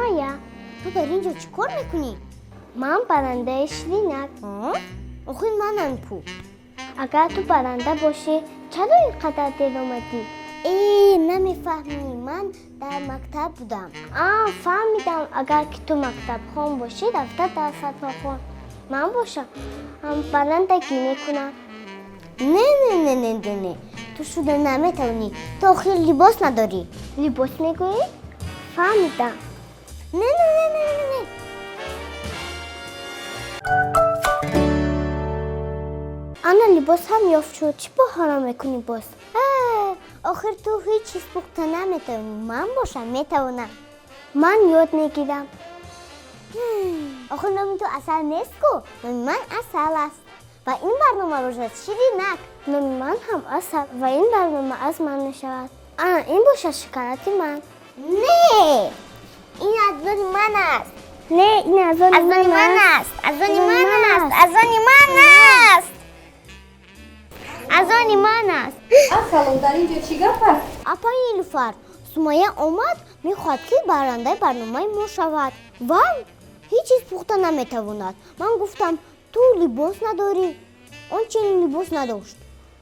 Сумайя. Ту дар ин ҷо чӣ кор мекунӣ? Ман барандаи Ширинак. Охир манам ку. Агар ту баранда бошӣ, чаро ин қадар дер омадӣ? Э, намефаҳмӣ, ман дар мактаб будам. А, фаҳмидам, агар ки ту мактабхон бошӣ, рафта дарсатро хон. Ман бошам, барандагӣ мекунам. Не, не, не, не, не, не, ту шуда наметавонӣ, ту охир либос надорӣ. Либос мегӯӣ? Фаҳмидам. Не, не, не, не, не, не. Ана либос ҳам ёфт шуд. Чӣ баҳона мекунӣ боз? Охир ту ҳеҷ чиз пухта наметавонӣ, ман бошам метавонам. Ман ёд мегирам. Охир номи ту Асал нест ку, номи ман Асал аст ва ин барнома бошад Ширинак. Номи ман ҳам Асал ва ин барнома аз ман мешавад. Ана ин бошад шоколади ман. Не, ин аз они ман аст. Не, ин аз они ман аст. Аз они ман аст. Аз они ман аст. Аз они ман аст. Асалом, дар ин ҷо чӣ гап аст? Апаи Нилуфар, Сумайя омад, мехоҳад, ки барандаи барномаи мо шавад ва ҳеҷ чиз пухта наметавонад. Ман гуфтам, ту либос надорӣ. Он чунин либос надошт.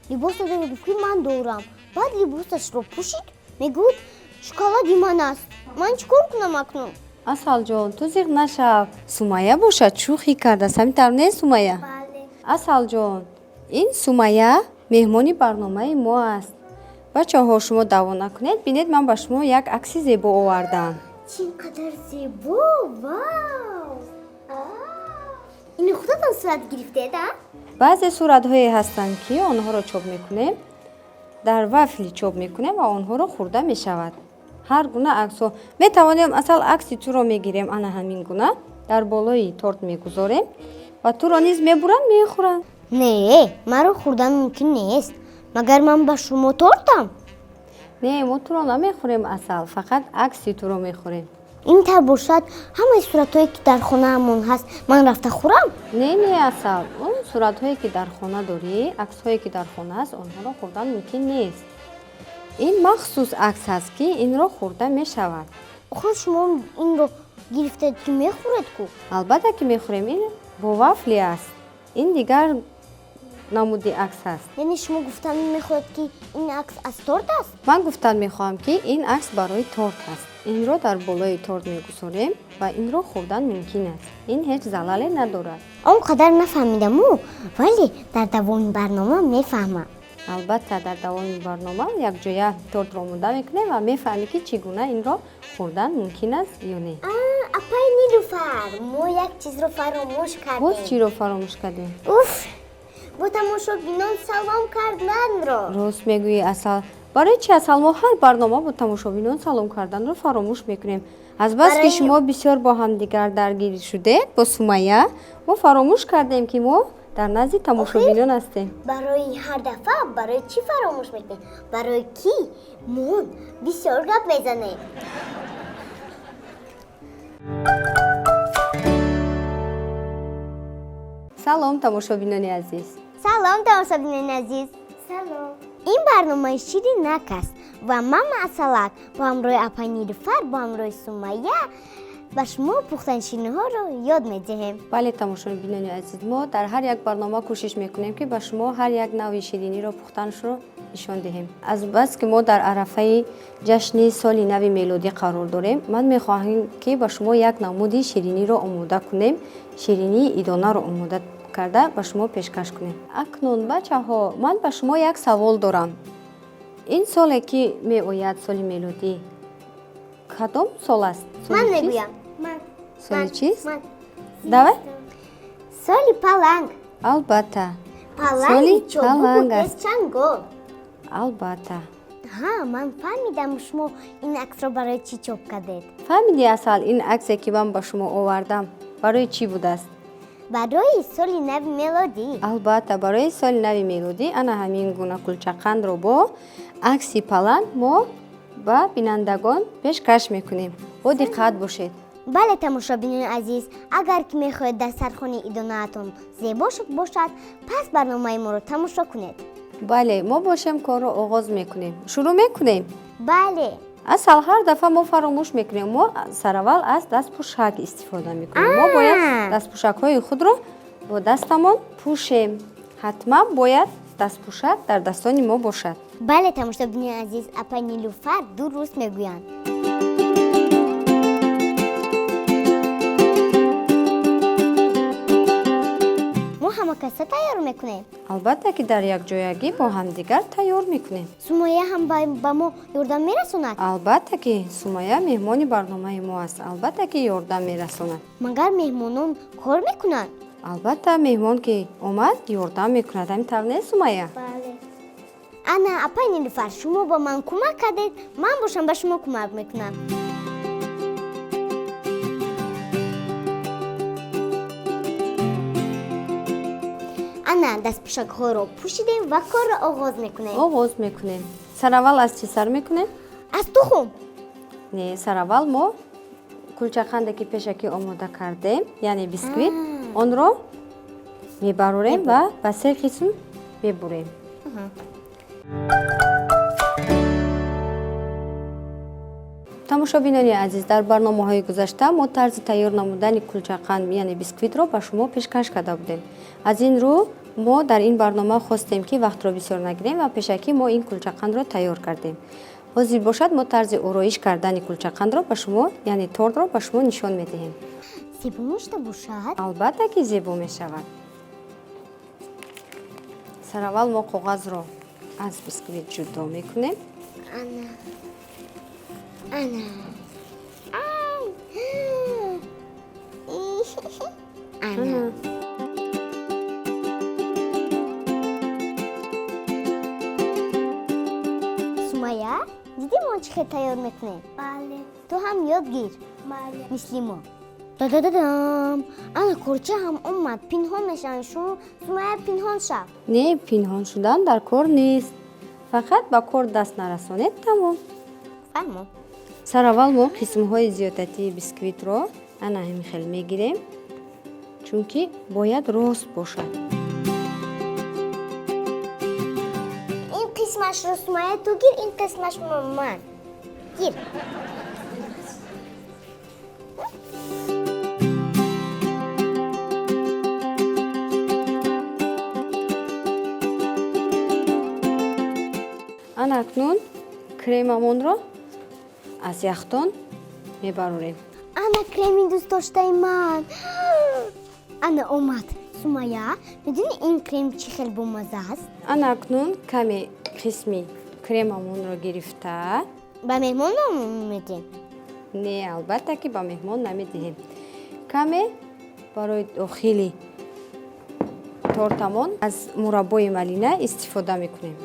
Либос надорӣ, гуфт, ки ман дорам. Баъд либосашро пӯшид, мегӯяд, шоколади ман аст. Ман чӣ кор кунам акнун? Асалҷон, ту зиқ нашав. Сумайя бошад, шӯхӣ кардааст, ҳамин тавр нест, Сумайя? Бале. Асалҷон, ин Сумайя меҳмони барномаи мо аст. Бачаҳо, шумо даъво накунед, бинед, ман ба шумо як акси зебо овардам. Чӣ қадар зебо! Вау! Ини худатон сурат гирифтед, а? Баъзе суратҳое ҳастанд, ки онҳоро чоп мекунем, дар вафли чоп мекунем ва онҳоро хӯрда мешавад. Ҳар гуна аксҳо метавонем. Асал, акси туро мегирем, ана ҳамин гуна дар болои торт мегузорем ва туро низ мебуранд, мехӯранд. Не, маро хӯрдан мумкин нест. Магар ман ба шумо тортам? Не, мо туро намехӯрем, Асал, фақат акси туро мехӯрем. Ин тавр бошад, ҳамаи суратҳое, ки дар хонаамон ҳаст, ман рафта хӯрам? Не, не, Асал, он суратҳое, ки дар хона дорӣ, аксҳое, ки дар хона аст, онҳоро хӯрдан мумкин нест. Ин махсус акс ҳаст, ки инро хӯрда мешавад. Охир шумо инро гирифтед, ки мехӯред ку. Албатта, ки мехӯрем, ин бо вафли аст, ин дигар намуди акс аст. Яъне шумо гуфтан мехоҳед, ки ин акс аз торт аст? Ман гуфтан мехоҳам, ки ин акс барои торт аст. Инро дар болои торт мегузорем ва инро хӯрдан мумкин аст, ин ҳеҷ залале надорад. Он қадар нафаҳмидаму, вале дар давоми барнома мефаҳмам. Албатта, дар давоми барнома якҷоя тортро омода мекунем ва мефаҳмӣ, ки чӣ гуна инро хӯрдан мумкин аст ё не. Апаи Нилуфар, мо як чизро фаромӯш кардем. Боз чиро фаромӯш кардем? Уф, бо тамошобинон салом карданро. Рост мегӯӣ, Асал. Барои чи, Асал, мо ҳар барнома бо тамошобинон салом карданро фаромӯш мекунем? Азбаски шумо бисёр бо ҳамдигар даргир шудед бо Сумайя, мо фаромӯш кардем, ки мо дар назди тамошобинон ҳастем. Барои ҳар дафъа барои чӣ фаромӯш мекунем? Барои ки мо бисёр гап мезанем. Салом, тамошобинони азиз. Салом, тамошобинони азиз. Салом. Ин барномаи Ширинак аст ва ман, Асалак, бо ҳамроҳи апаи Нилуфар, бо ҳамроҳи Сумайя ба шумо пухтани шириниҳоро ёд медиҳем. Бале, тамошобинони азиз, мо дар ҳар як барнома кӯшиш мекунем, ки ба шумо ҳар як навъи шириниро пухтанашро нишон диҳем. Азбаски мо дар арафаи ҷашни соли нави мелодӣ қарор дорем, ман мехоҳам, ки ба шумо як намуди шириниро омода кунем, ширинии идонаро омода карда ба шумо пешкаш кунем. Акнун, бачаҳо, ман ба шумо як савол дорам. Ин соле, ки меояд, соли мелодӣ, кадом сол аст? Ман мегӯям. Соли чист? Давай. Соли паланг. Албатта. Паланги чобуку тезчангол. Албатта. Ҳа, ман фаҳмидам, шумо ин аксро барои чӣ чоп кардед. Фаҳмидӣ, Асал, ин аксе, ки ман ба шумо овардам, барои чӣ будааст? Барои соли нави мелодӣ. Албатта, барои соли нави мелодӣ. Ана ҳамин гуна кулчақандро бо акси паланг мо ба бинандагон пешкаш мекунем. Бо диққат бошед. Бале, тамошобинони азиз, агар ки мехоҳед дастархони идонаатон зебо бошад, пас барномаи моро тамошо кунед. Бале, мо бошем, корро оғоз мекунем, шурӯъ мекунем. Бале. Асал ҳар дафъа мо фаромӯш мекунем. Мо сараввал аз дастпӯшак истифода мекунем. Мо бояд дастпӯшакҳои худро бо дастамон пӯшем. Ҳатман бояд дастпӯшак дар дастони мо бошад. Бале, тамошобинони азиз, апай Нилуфар дуруст мегӯянд. Мо ҳама каса тайёр мекунем? Албатта ки дар якҷоягӣ бо ҳамдигар тайёр мекунем. Сумая ҳам ба мо ёрдам мерасонад? Албатта ки Сумая меҳмони барномаи мо аст, албатта ки ёрдам мерасонад. Магар меҳмонон кор мекунанд? Албатта, меҳмон ки омад, ёрдам мекунад. Ҳамин тавр нест, Сумая? Бале. Ана, апай Нилуфар, шумо ба ман кӯмак кардед, ман бошам ба шумо кӯмак мекунам. Ана, дастпӯшакҳоро пӯшидем ва корро оғоз мекунем. Оғоз мекунем. Сараввал аз чӣ сар мекунем? Аз тухм. Не, сараввал мо кулчақанде ки пешакӣ омода кардем, яъне бисквит, онро мебарорем ва ба се қисм мебурем. Тамошобинони азиз, дар барномаҳои гузашта мо тарзи тайёр намудани кулчақанд, яъне бисквитро ба шумо пешкаш карда будем. Аз ин рӯ мо дар ин барнома хостем ки вақтро бисёр нагирем ва пешакӣ мо ин кулчақандро тайёр кардем. Ҳозир бошад, мо тарзи ороиш кардани кулчақандро ба шумо, яъне тортро ба шумо нишон медиҳем. Зебо мешуда бошад? Албатта ки зебо мешавад. Сараввал мо коғазро аз бисквит ҷудо мекунем. Ана, ана, ай, ана. Сумая, дидӣ мо чӣ хел тайёр мекунем? Бале. Ту ҳам ёд гир. Бале. Мисли мо. Дадададам, ана корча ҳам омад. Пинҳон мешаванд. Шумо, Сумая, пинҳон шав. Не, пинҳон шудан дар кор нест, фақат ба кор даст нарасонед, тамом. Фаҳмо. Сараввал мо қисмҳои зиёдатии бисквитро ана ҳамин хел мегирем, чунки бояд рост бошад. Ин қисмашро, Сумая, ту гир, ин қисмаш ман. Гир. Ана акнун кремамонро аз яхдон мебарорем. Ана креми дӯстдоштаи ман ана омад. Сумая, медонӣ, ин крем чӣ хел бомазза аст? Ана акнун каме қисми кремамонро гирифта Ба меҳмон медиҳем? Не, албатта ки ба меҳмон намедиҳем. Каме барои дохили тортамон аз мураббои малина истифода мекунем.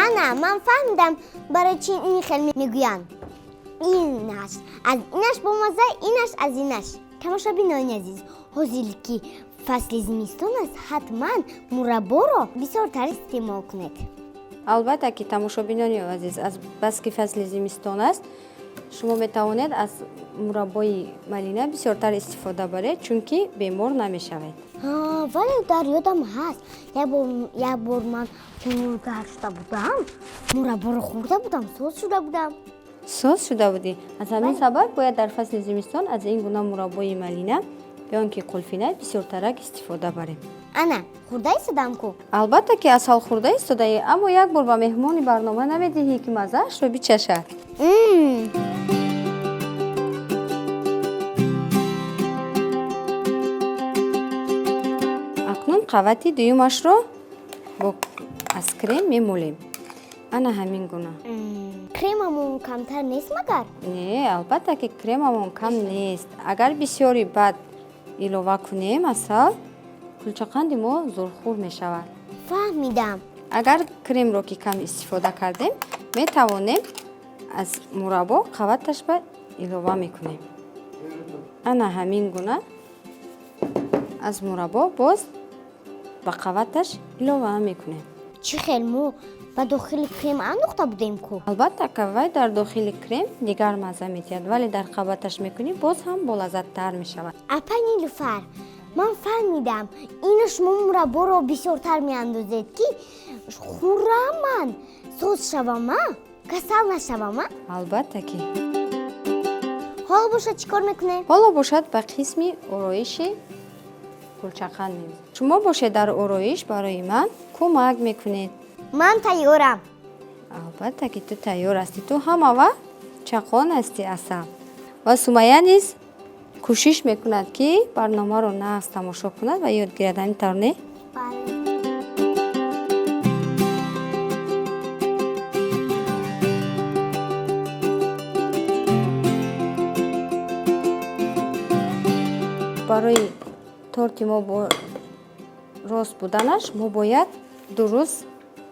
Ана, ман фаҳмидам, барои чӣ ин хел мегӯянд. Инаш аз инаш бомазза, инаш аз инаш. Тамошобинони азиз, ҳозир ки фасли зимистон аст, ҳатман мурабборо бисёртар истеъмол кунед. Албатта ки, тамошобинони азиз, аз баски фасли зимистон аст, шумо метавонед аз мураббои малина бисёртар истифода баред, чунки бемор намешавед. Вале дар ёдам ҳаст, як бор ман хунукгар шуда будам, мурабборо хӯрда будам, соз шуда будам. Соз шуда будӣ. Аз ҳамин сабаб бояд дар фасли зимистон аз ин гуна мураббои малина ё он ки қулфина бисёртарак истифода барем. Ана, хӯрда истодам ку. Албатта ки асал хӯрда истодаӣ, аммо як бор ба меҳмони барнома намедиҳӣ, ки маззаашро бичашад? Акнун қабати дуюмашро бо аз крем мемолем, ана ҳамин гуна. Кремамон камтар нест магар? Не, албатта ки кремамон кам нест. Агар бисёри баъд илова кунем асал, кулчақанди мо зурхӯр мешавад. Фаҳмидам. Агар кремро ки кам истифода кардем, метавонем аз мураббо қабаташба илова мекунем. Ана ҳамин гуна аз мураббо боз ба қабаташ илова мекунем. Чӣ хел, мо ба дохили крем андохта будем ку. Албатта, вай дар дохили крем дигар мазза медиҳад, вале дар қабаташ мекунӣ, боз ҳам болаззаттар мешавад. Апай Нилуфар. Ман фаҳмидам, ина шумо мурабборо бисёртар меандозед, ки хӯра ман соз шавама, касал нашавама. Албатта ки. Ҳоло бошад, чӣ кор мекунем? Ҳоло бошад, ба қисми ороиши кулчақанд мегузарем. Шумо бошед, дар ороиш барои ман кӯмак мекунед. Ман тайёрам. Албатта ки ту тайёр ҳастӣ, ту ҳама вақт чақон ҳастӣ, Асал. Ва Сумайя низ кӯшиш мекунад, ки барномаро нағз тамошо кунад ва ёд гирад. Ҳамин тавр, не? Бале. Барои торти мо бо рост буданаш мо бояд дуруст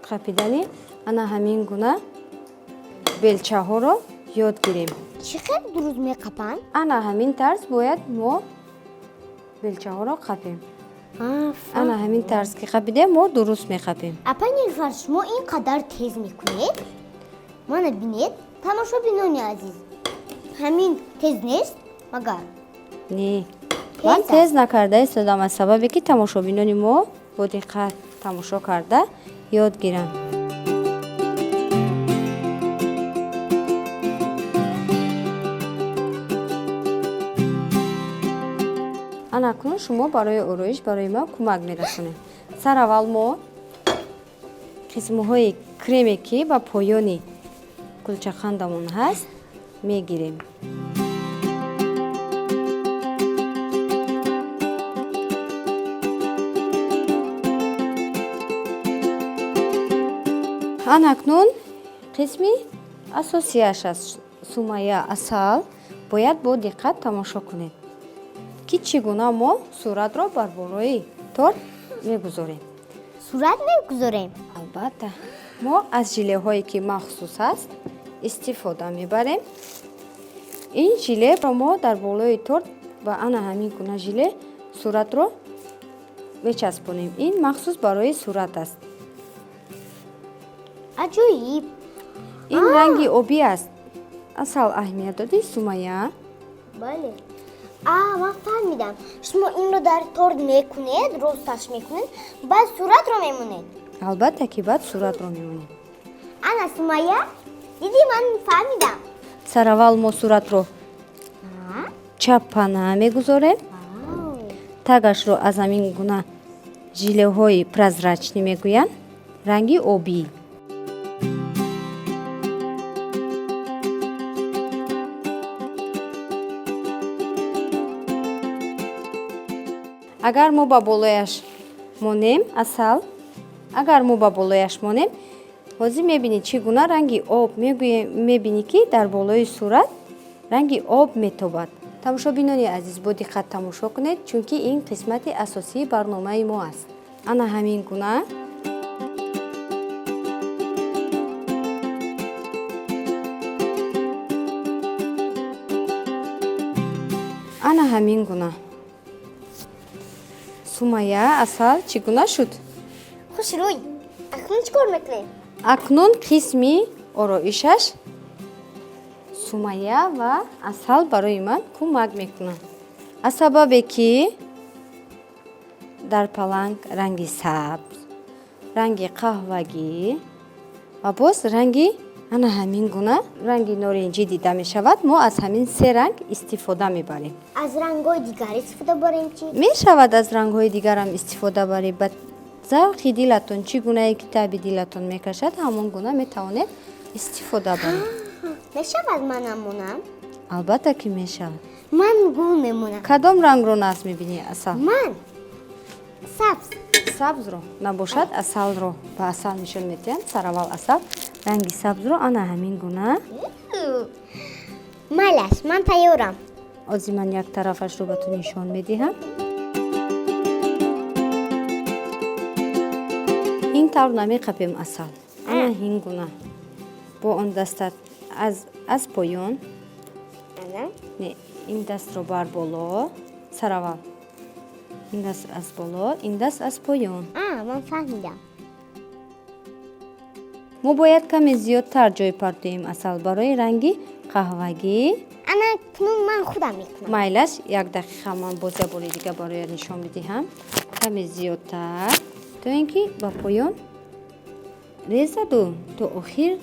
қапидани ана ҳамин гуна белчаҳоро ёд гирем. Чӣ хел дуруст меқапанд? Ана ҳамин тарз бояд мо белчаҳоро қапем. Ана ҳамин тарз ки қапидем, мо дуруст меқапем. Апа Нилуфар, шумо ин қадар тез мекунед? Мана бинед, тамошобинони азиз, ҳамин тез нест магар? Не, ман тез накарда истодам аз сабабе ки тамошобинони мо бо диққат тамошо карда ёд гиранд. Ана акнун шумо барои ороиш барои ман кӯмак мерасонед. Сараввал мо қисмҳои креме, ки ба поёни кулчақандамон ҳаст, мегирем. Ана акнун қисми асосияш аст. Сумайя, Асал, бояд бо диққат тамошо кунед, ки чӣ гуна мо суратро бар болои торт мегузорем. Сурат мегузорем? Албатта, мо аз желеҳое, ки махсус аст, истифода мебарем. Ин желеро мо дар болои торт ба ана ҳамин гуна желе суратро мечаспонем. Ин махсус барои сурат аст. Аҷоиб! Ин ранги обӣ аст. Асал, аҳамият додӣ, Сумая? Бале. А, ман фаҳмидам, шумо инро дар торт мекунед, росташ мекунед, баъд суратро мемонед. Албатта ки баъд суратро мемонем. Ана, Сумая, дидӣ, ман фаҳмидам. Сараввал мо суратро чаппана мегузорем. Тагашро аз ҳамин гуна желеҳои прозрачный мегӯянд, ранги обӣ. Агар мо ба болояш монем, Асал, агар мо ба болояш монем, ҳозир мебинӣ, чӣ гуна ранги об мебинӣ, ки дар болои сурат ранги об метобад. Тамошобинони азиз, бо диққат тамошо кунед, чунки ин қисмати асосии барномаи мо аст. Ана ҳамин гуна. Ана ҳамин гуна. Сумая, Асал, чӣ гуна шуд? Хушрӯй. Акнун чӣ кор мекунем? Акнун қисми ороишаш Сумая ва Асал барои ман кӯмак мекунанд. Аз сабабе ки дар паланг ранги сабз, ранги қаҳвагӣ ва боз ранги ана ҳамин гуна ранги норинҷӣ дида мешавад, мо аз ҳамин се ранг истифода мебарем. Аз рангҳои дигар истифода барем чӣ? Мешавад, аз рангҳои дигарам истифода баред, ба завқи дилатон, чӣ гунае ки таби дилатон мекашад, ҳамон гуна метавонед истифода баред. Мешавад манам монам? Албатта ки мешавад. Ман гул мемонам. Кадом рангро нағз мебинӣ, Асал? Ман сабз. Сабзро набошад, Асалро ба Асал нишон медиҳам. Сараввал Асал ранги сабзро ана ҳамин гуна. Майлаш, ман тайёрам. Ҳозир ман як тарафашро ба ту нишон медиҳам. Ин тавр намеқапем, Асал, ана ҳин гуна бо он дастат аз поён. Не, ин дастро бар боло. Сараввал ин даст аз боло, ин даст аз поён. Ман фаҳмидам. Мо бояд каме зиёдтар ҷой партоем, Асал, барои ранги қаҳвагӣ. Ана кунун ман худам мекунам. Майлаш, як дақиқа, ман боз як бори дига бароят нишон бидиҳам. Каме зиёдтар, то ин ки ба поён резаду то охир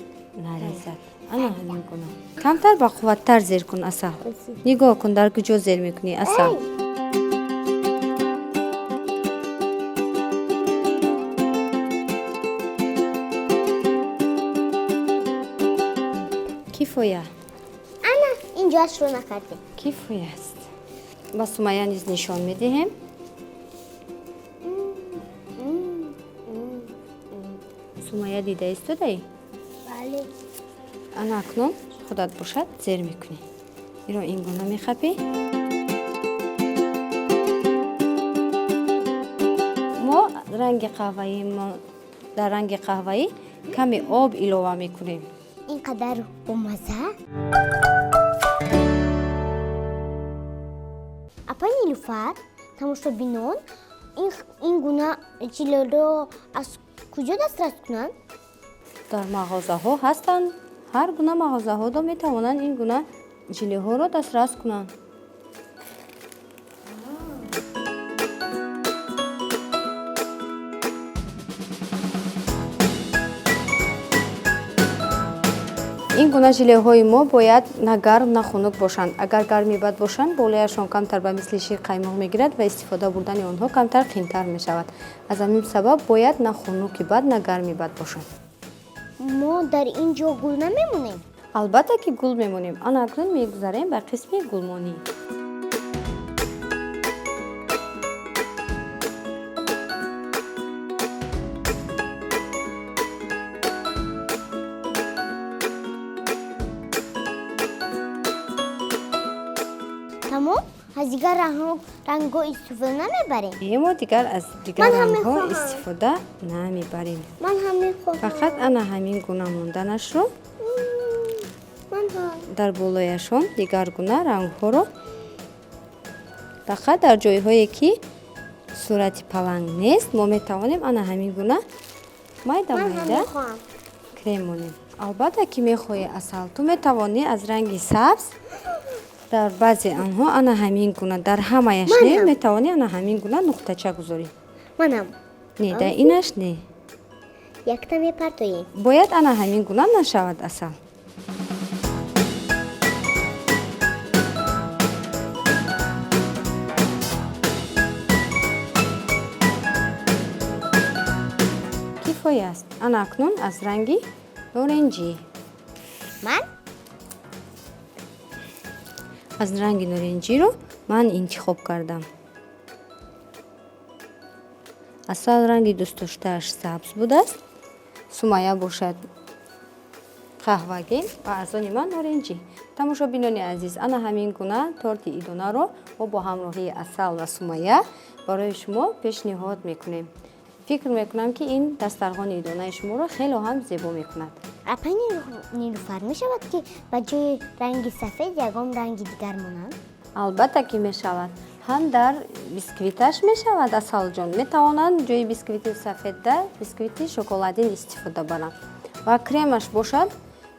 нарезад. Ана ҳамин гуна. Камтар бақувваттар зер кун, Асал. Нигоҳ кун, дар куҷо зер мекунӣ, Асал. Кифоя. Ана инҷоашро накардем. Кифоя аст. Ба Сумая низ нишон медиҳем. Сумая, дида истодаӣ? Бале. Ана акнун худат бошад зер мекунӣ. Иро ин гуна мехапӣ. Мо ранги қаҳваӣ, дар ранги қаҳваӣ каме об илова мекунем. Ин қадар бомазза. Апа Нилуфар, тамошобинон ин гуна ҷилоро аз куҷо дастрас кунанд? Дар мағозаҳо ҳастанд. Ҳар гуна мағозаҳо метавонанд ин гуна жилеҳоро дастрас кунанд. Ин гуна жилеҳои мо бояд на гарм, на хунук бошанд. Агар гарми бад бошанд, болояшон камтар ба мисли шир қаймоқ мегирад ва истифода бурдани онҳо камтар қиинтар мешавад. Аз ҳамин сабаб бояд на хунуки бад, на гарми бад бошанд. Мо дар ин ҷо гул намемонем? Албатта ки гул мемонем. Ана акнун мегузарем ба қисми гулмонӣ. Тамом, аз дигар рангҳо истифода намебарем? Е, мо дигар аз дигар Ман ҳам рангҳо мехоҳам. истифода намебарем. Ман ҳам мехоҳам. Фақат ана ҳамин гуна монданашро. Ман ҳам. Дар болояшон дигар гуна рангҳоро фақат дар ҷойҳое ки сурати паланг нест, мо метавонем ана ҳамин гуна майда Ман ҳам майда мехоҳам. крем монем. Албатта ки мехоҳӣ, Асал. Ту метавонӣ аз ранги сабз дар баъзе анҳо ана ҳамин гуна, дар ҳамаяш Ман не, ҳам. метавонӣ ана ҳамин гуна нуқтача гузорӣ. Манам. Не, дар инаш не. Якта мепартоем. Бояд ана ҳамин гуна нашавад, Асал. Кифоя аст. Ана акнун аз ранги норинҷӣ. Ман? Аз ранги норинҷиро ман интихоб кардам. Асал ранги дӯстдоштааш сабз будааст, Сумая бошад қаҳвагин ва аз они ман норинҷӣ. Тамошобинони азиз, ана ҳамин гуна торти идонаро мо бо ҳамроҳии Асал ва Сумая барои шумо пешниҳод мекунем. Фикр мекунам, ки ин дастархони идонаи шуморо хело ҳам зебо мекунад. Апа Нилуфар, мешавад ки ба ҷои ранги сафед ягон ранги дигар монанд? Албатта ки мешавад. Ҳам дар бисквиташ мешавад, Асалҷон. Метавонанд ҷои бисквити сафедда бисквити шоколадин истифода баранд. Ва кремаш бошад,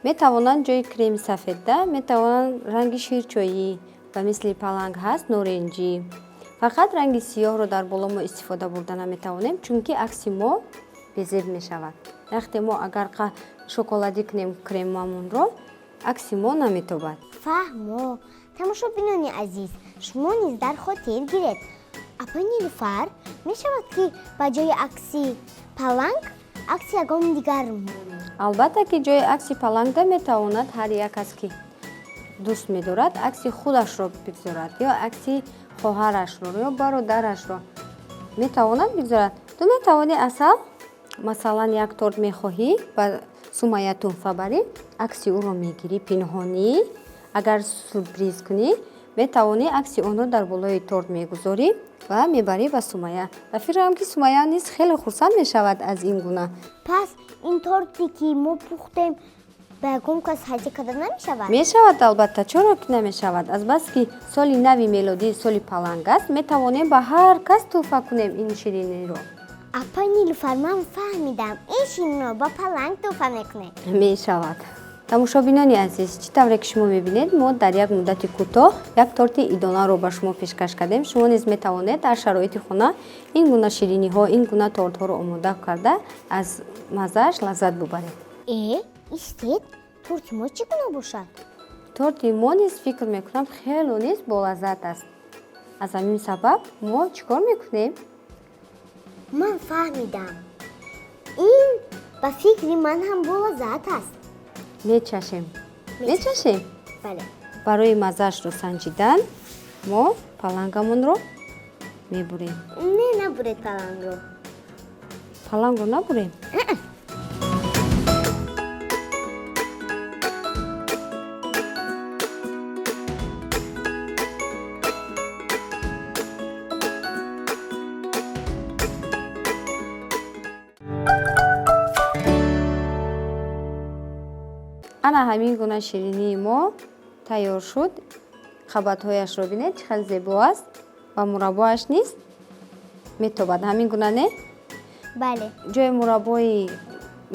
метавонанд ҷои креми сафедда метавонанд ранги ширчоӣ ба мисли паланг ҳаст, норинҷӣ. Фақат ранги сиёҳро дар боло мо истифода бурда наметавонем, чунки акси мо безеб мешавад. Вақте мо агар шоколадӣ кунем кремамонро, акси мо наметобад. Фаҳмо. Тамошобинони азиз, шумо низ дар хотир гиред. Апа Нилуфар, мешавад ки ба ҷои акси паланг акси ягон дигар монем? Албатта ки ҷои акси палангда метавонад ҳар як кас ки дӯст медорад, акси худашро бигзорад ё акси хоҳарашро ё бародарашро метавонад бигзорад. Ту метавонӣ, Асал, масалан, як торт мехоҳӣ ба Сумая тӯҳфа барӣ, акси ӯро мегирӣ пинҳонӣ. Агар сюрприз кунӣ, метавонӣ акси онро дар болои торт мегузорӣ ва мебарӣ ба Сумая. Ва фикрам, ки Сумая низ хеле хурсанд мешавад аз ин гуна. Пас ин торте ки мо пухтем, ба ягон кас ҳадя карда намешавад? Мешавад, албатта, чаро ки намешавад. Азбаски соли нави мелодӣ соли паланг аст, метавонем ба ҳар кас тӯҳфа кунем ин шириниро. Апаи Нилуфар, ман фаҳмидам, ин шириниро ба паланг тӯҳфа мекунед. Мешавад. Тамошобинони азиз, чӣ тавре ки шумо мебинед, мо дар як муддати кӯтоҳ як торти идонаро ба шумо пешкаш кардем. Шумо низ метавонед дар шароити хона ин гуна шириниҳо, ин гуна тортҳоро омода карда, аз маззааш лаззат бубаред. Э, истед, торти мо чӣ гуна бошад? Торти мо низ, фикр мекунам, хело низ болаззат аст. Аз ҳамин сабаб мо чӣ кор мекунем? Ман фаҳмидам, ин ба фикри ман ҳам болаззат аст. Мечашем, мечашем. Бале. Барои маззаашро санҷидан мо палангамонро мебурем. Не, набуред палангро. Палангро набурем? Ана ҳамин гуна ширинии мо тайёр шуд. Қабатҳояшро бинед, чӣ хел зебо аст ва мураббоаш низ метобад. Ҳамин гуна, не? Бале. Ҷои мураббои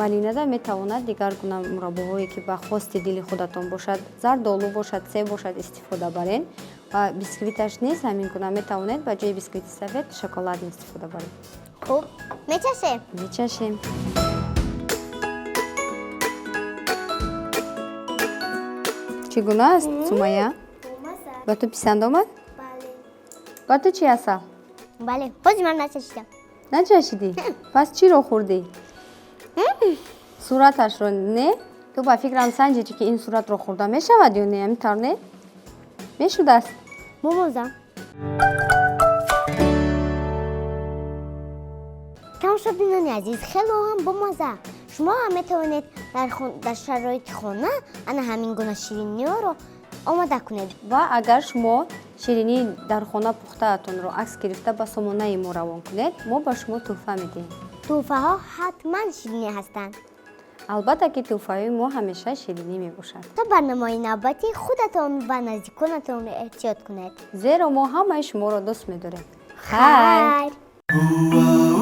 малинада метавонад дигар гуна мураббоҳое, ки ба хости дили худатон бошад, зардолу бошад, себ бошад, истифода барен. Ва бисквиташ низ ҳамин гуна, метавонед ба ҷои бисквити сафед шоколад истифода баред. Хуб, мечашем. Мечашем. Чӣ гуна аст, Сумая? Ба ту писанд омад? Бале. Ба ту чӣ, Асал? Бале, ҳозир ман начашидам. Начашидӣ? Пас чиро хӯрдӣ? Сураташро не? Ту ба фикрам санҷидӣ, ки ин суратро хӯрда мешавад ё не, ҳамин тавр, не? Мешудааст? Бомозам. Тамошобинони азиз, хело ҳам бомаза. Шумо ҳам метавонед дар шароити хона ана ҳамин гуна шириниҳоро омода кунед. Ва агар шумо ширинии дар хона пухтаатонро акс гирифта, ба сомонаи мо равон кунед, мо ба шумо тӯҳфа медиҳем. Тӯҳфаҳо ҳатман ширинӣ ҳастанд. Албатта ки тӯҳфаҳои мо ҳамеша ширинӣ мебошад. То барномаи навбатӣ худатон ва наздиконатонро эҳтиёт кунед, зеро мо ҳамаи шуморо дӯст медорем. Хайр. Хайр.